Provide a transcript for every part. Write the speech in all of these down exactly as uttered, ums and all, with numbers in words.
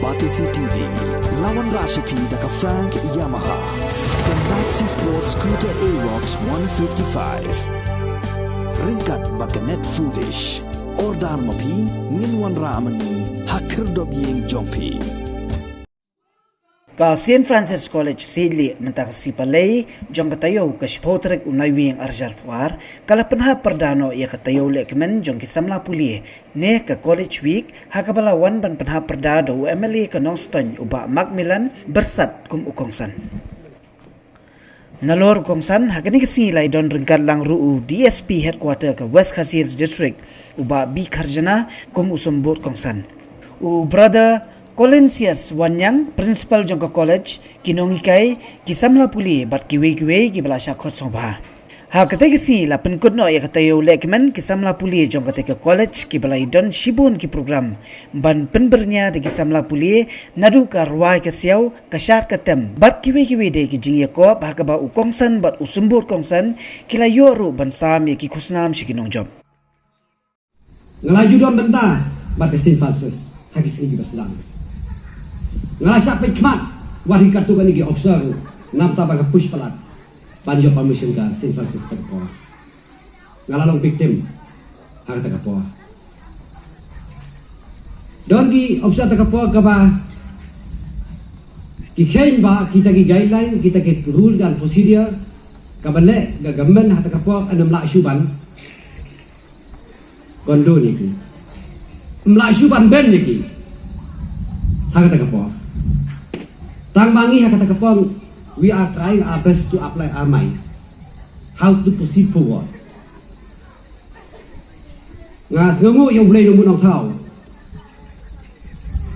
R T C T V, la wanrah sha phi da ka Frank Yamaha, ka Maxi Sport Scooter Aerox one fifty-five. Ryngkat bad ka Net Foodish. Order ma phi, ngin wanrah ma ngi ha khyrdop ïing jong phi. Ka Saint Francis College Syiemlieh mynta ka sngi Palei jong ka taïew ka shiphew tarik u Naiwieng arhajar phew ar, ka la pynhap pyrda noh ïa ka taïew lehkmen jong ki samla pule ne ka College Week, ha kaba la wan ban pynhap pyrda da u M L A ka Nongstoiñ u Bah Macmillan Byrsat kum u kongsan. Nalor u kongsan, ha kane ka sngi la ïadon ryngkat lang ruh u D S P Headquarter ka West Khasi Hills District u Bah B Kharjana kum u symbud kongsan. U Brother Colinsius Wanniang, Principal jong ka college, ki nonghikai, ki samla pule bad kiwei kiwei kiba la shah khot sngewbha. Ha katei ka sngi la pynkut noh ïa ka taïew lehkmen ki samla pule jong katei ka college kiba la ïadon shibun ki program ban pynbyrngia da ki samla pule, naduh ka rwai ka siaw, ka shad ka tem bad kiwei kiwei de ki jingïakop, ha kaba u kongsan bad u symbud kongsan ki la ïoh ruh ban sam ïa ki khusnam sha ki nongjop. Nga la ju don bynta bad ka Saint Francis ha ki sngi kiba sdang. Nga la shah peit khmat wat hi katto katne ki officer ruh, namar ba ka push palat ban ïoh permission ka Saint Francis ha kata ka por. Nga la long victim ha kata ka por. Don ki officer ha kata ka por kaba ki kheiñ ba kita ki guideline, kita ki rule and procedure kaba leh ka government ha kata ka por, ym lah shuh ban condone ïa ki. Ym lah shuh ban ban ïa ki ha kata ka por. Tang ba ngi ha kata ka por, we are trying our best to apply our mind how to proceed forward. Nga sngewnguh ïa U Blei Nongbuh Nongthaw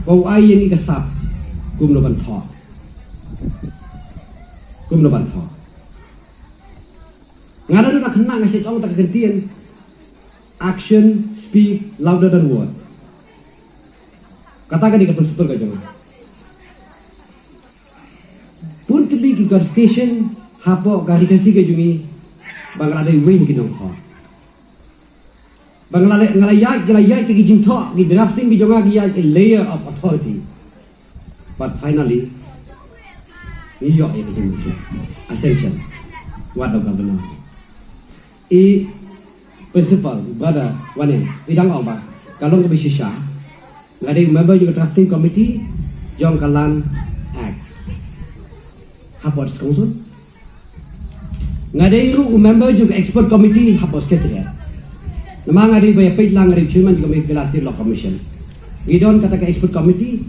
ba u ai ïa ngi ka sap kumno ban thoh, kumno ban thoh. Nga naduh na khynnah nga shait ong kata ka kyntien, "Action speak louder than word." Kata ka dei ka principle ka jong nga. Bun tylli ki clarification hapoh ka Ri Khasi ka jong ngi ba nga la dei uwei na ki nongthoh. Ba nga la, nga la ïaid, nga la ïaid ki jingthoh, ki drafting ki jong nga ki ïaid a layer of authority. But finally, ngi ïoh ïa ka jingmut, ascension, wat da u governor. I principal, brother Wanniang, i dang ong ba ka long kaba shisha. Nga dei member jong ka drafting committee jong ka Land Act hapoh District Council. Nga dei ruh u member jong ka expert committee hapoh Secretariat. Namar nga dei ba ïa peit lang, nga dei chairman jong ka Meghalaya State Law Commission. Ngi don kata ka expert committee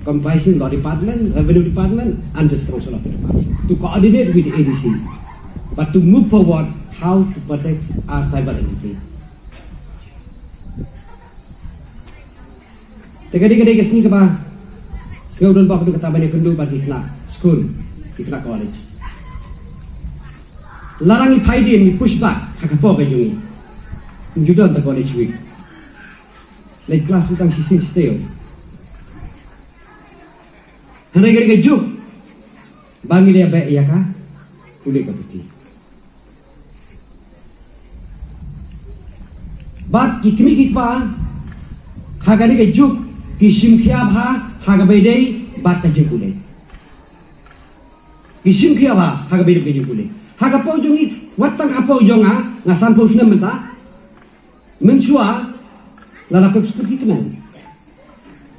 comprising Law Department, Revenue Department and District Council of the Department to coordinate with the A D C, but to move forward how to protect our tribal identity. Te ka dei, ka dei ka sngi kaba sngew don bok kata ban ïakynduh bad ki khynnah skul, ki khynnah college. Lada ngi phai dien, ngi push back ha ka por ka jong ngi, ngi ju don ta College Week. Leit klas ruh tang shisien shi taïew. Hynrei ka dei ka juk ba ngi la beh ïa ka pule ka puthi. Bad ki kmie ki kpa ha kane ka juk ki shim khia bha ha kaba ïadei bad ka jingpule. Ki shim khia bha ha kaba ïadei bad ka jingpule. Ha ka por jong ngi, wat tang ha ka por jong nga, nga sanphew snem mynta. Mynshuwa la dap pep skud ki kmen.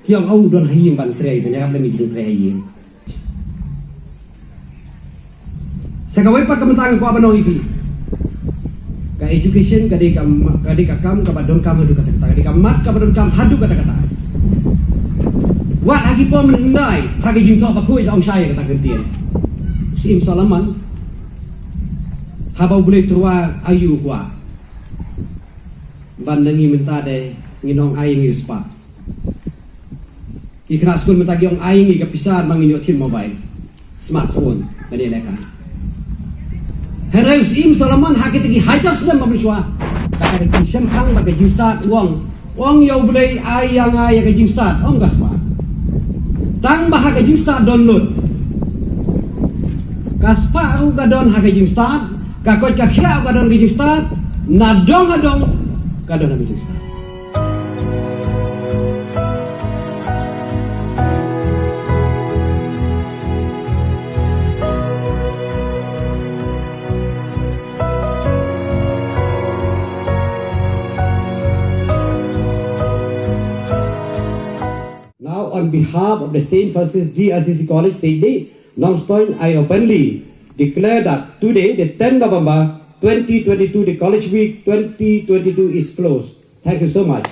Ki ong, "Aw, don ha ïing ban trei, ban ïarap lem ïa ki jingtrei ha ïing." Sa kawei pat ka mynta nga kwah ban ong ïa phi, ka education ka dei ka ma-, ka dei ka kam kaba donkam haduh katta katta, ka dei ka mat kaba donkam haduh katta katta. Wat ha ki por mynhyndai, ha ki jingthoh bakhuid la ong shai ïa kata ka kyntien. Syiem Solomon haba U Blei u tyrwa aïu u kwah. Ban da ngi mynta de ngin ong ai ngi riewspah. Ki khynnah skul mynta ki ong ai ngi ka pisa ba ngin ïoh thied mobile, smartphone, ba dei lehkai. Hynrei u Syiem Solomon ha kita ki hajar snem ba mynshuwa, ka dei ka jingshemphang bad ka jingstad, u ong, u ong ïa U Blei ai ïa nga ïa ka jingstad, ym ka spah. Tang ba ha ka jingstad don lut. Ka spah ruh ka don ha ka jingstad, ka koit ka khiah ruh ka don ha ka jingstad, na dong ha dong ka don ha ka jingstad. On behalf of the Saint Francis G R C C College, Saint Nongstoin, I openly declare that today, the tenth November twenty twenty-two, the College Week twenty twenty-two is closed. Thank you so much.